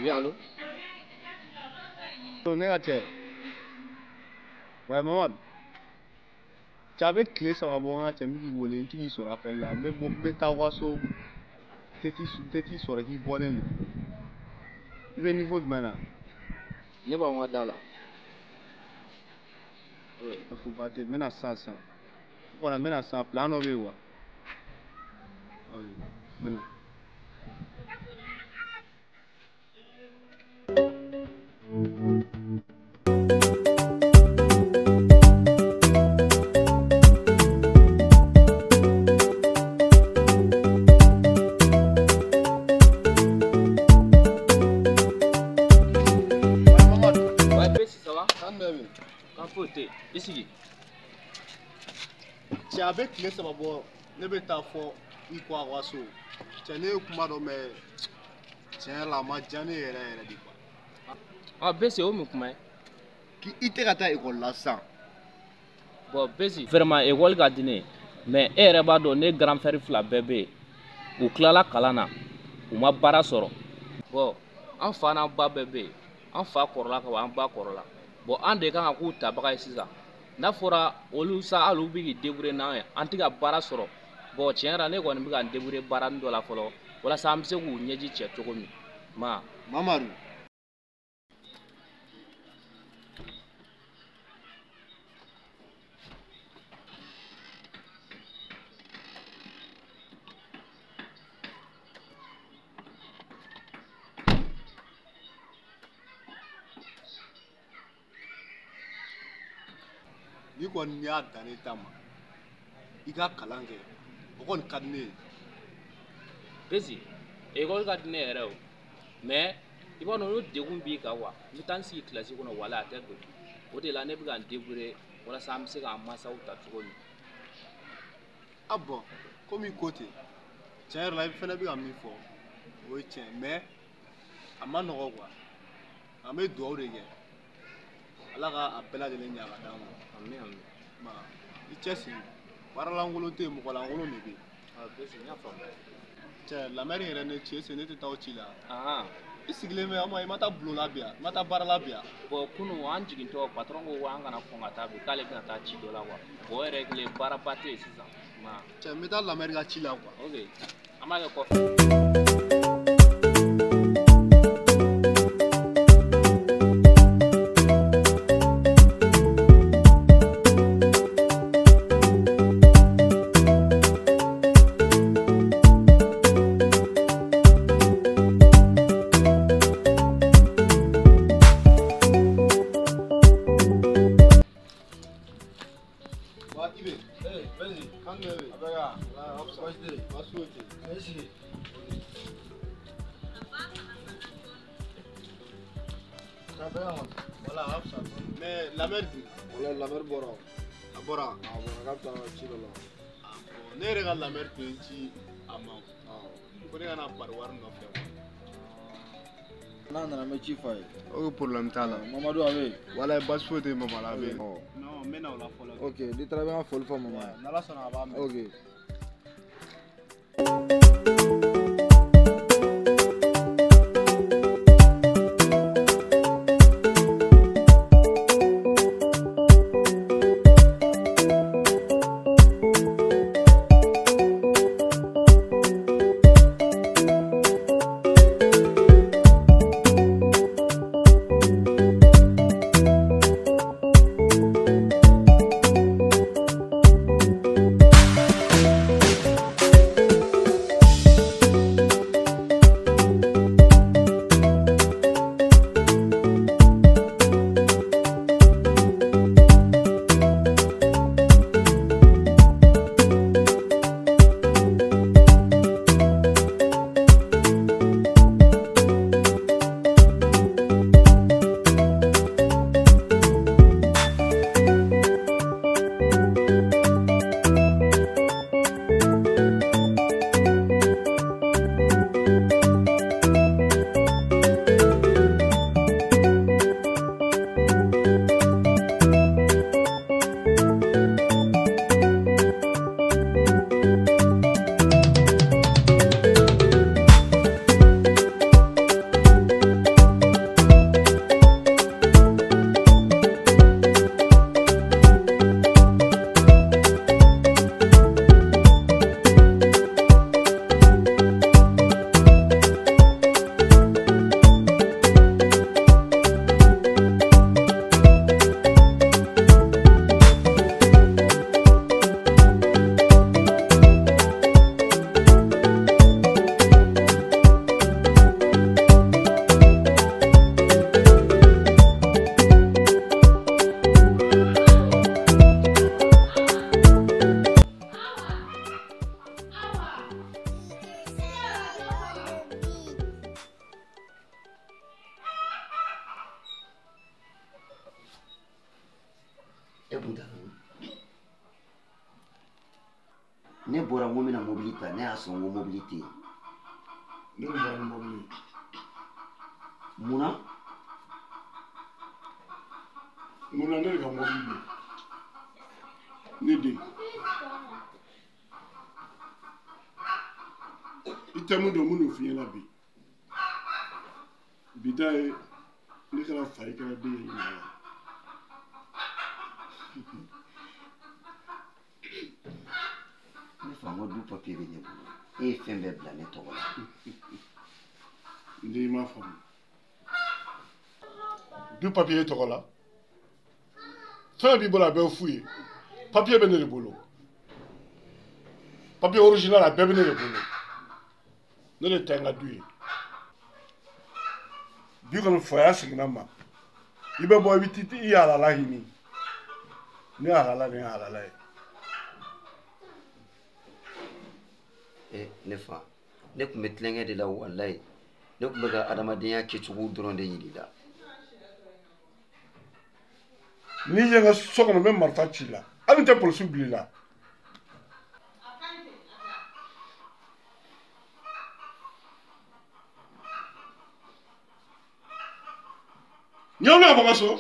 Oui, allô? Ne ka cɛ. Ouais, Mamadu. Cɛ a bɛ tile 3 bɔ n ka cɛ n bɛ k'i wele n tɛ k'i sɔrɔ appel la n bɛ bɔ n bɛ taa aw ka so tɛ t'i sɔrɔ k'i bɔlen don. I bɛ niveau jumɛn na? Ne b'anw ka da la. Ba tɛ n bɛna sisan sisan. N kɔni n bɛna sisan plan dɔ bɛ yen wa? N bɛna. I sigi. Cɛ a bɛ tile 3 bɔ ne bɛ taa fɔ i ko aw ka so. Cɛ ne ye kuma dɔ mɛn tiɲɛ yɛrɛ la a ma diya ne yɛrɛ yɛrɛ de quoi. Ah Besi o mun kuma ye? K'i tɛ ka taa ekɔli la sisan. Bon Besi vraiment ekɔli ka di ne ye mais e yɛrɛ b'a dɔn ne grand frère 2 bɛɛ bɛ yen u tilala kalan na u ma baara sɔrɔ. Bon an fa n'an ba bɛɛ bɛ yen an fa kɔrɔla ka ban an ba kɔrɔla. Bon an de kan ka k'u tabaga ye sisan n'a fɔra olu sa hali u bɛ k'i débrouiller n'an ye an tɛ ka baara sɔrɔ. Bon tiɲɛ yɛrɛ la ne kɔni bɛ ka n débrouiller baaranin dɔ la fɔlɔ walasa an bɛ se k'u ɲɛji cɛ cogo min ma. Mamadu. N'i kɔni y'a dan ne ta ma i ka kalan kɛ o kɔni ka di ne ye. Besi ekɔli ka di ne yɛrɛ o mais i b'a dɔn n'o degun b'i kan quoi n bɛ taa n sigi kilasi kɔnɔ wala a tɛ don o de la ne bɛ ka n débrouiller walasa an bɛ se k'an mansaw ta cogo min. Ah bon komi i ko ten tiɲɛ yɛrɛ la i fana bɛ ka min fɔ o ye tiɲɛ mais a ma nɔgɔ quoi an bɛ dugawu de kɛ. Ala ka a bɛɛ lajɛlen ɲa ka d'an ma. Ami ami. Ma i cɛsiri baaralankolon tɛ yen mɔgɔlankolon de bɛ yen. Ah Besi n y'a faamu. Cɛ lamɛri yɛrɛ ne cɛ ne tɛ taa o ci la. Ahan. I sigilen bɛ ama i ma taa bulon la bi yan i ma taa baara la bi yan. Bon kunun an jigintɔ patron ko an kana kɔn ka taa bi k'ale bɛna taa ci dɔ la quoi bon o yɛrɛ kelen baaraba tɛ yen sisan. Ma. Cɛ n bɛ taa lamɛri ka ci la quoi. Ok an b'a kɛ kɔfɛ. Mais la mère dun? Wala la mère bɔra. A bɔra? A bɔra k'a bɛ taa ci dɔ la. Ne yɛrɛ ka la mère tun ye n ci a ma. Ko ne ka na bari wari nɔfɛ. N'a nana n bɛ ci f'a ye. Ok problème t'a la. Mamadu a bɛ yen? Walayi baasi foyi tɛ yen mama la a bɛ yen. Non n bɛ na o la fɔlɔ. Ok n'i taara i bɛ n ka foli fɔ mama ye. N'Ala sɔnna a b'a mɛn. Ok. Dun taara min? Ne bɔra n ko n bɛna mobili ta, ne y'a sɔrɔ n ko mobili tɛ yen. Ne bɛ bɔra ni mobili ye. Mun na? Mun na ne de ka mobili don? Ne den. I tɛ mun dɔn, mun n'o f'i ɲɛna bi. Bi ta ye ne kɛra fa ye, i kɛra den ye ɲinan la. Ne fa, n ko du papiye bɛ ne bolo. E ye fɛn bɛɛ bila ne tɔgɔ la. N den, i m'a faamu. Du papiye tɔgɔ la. Fɛn b'i bolo, a bɛɛ ye fu ye. Papiye bɛ ne de bolo. Papiye original a bɛɛ bɛ ne de bolo. Ne de ta ye n ka du ye. Bi kɔni faya seginna n ma. I bɛ bɔ i bɛ t'i i halala ɲini. Ne halala de ye halala ye. Ne fa, ne tun bɛ tulonkɛ de la walayi. Ne tun bɛ ka adamadenya kɛcogo dɔrɔn de yir'i la. N'i ye n ka so kɔnɔ, n bɛ marifa ci i la. Hali n tɛ polisiw bila i la. N y'aw n'a bɔ n ka so.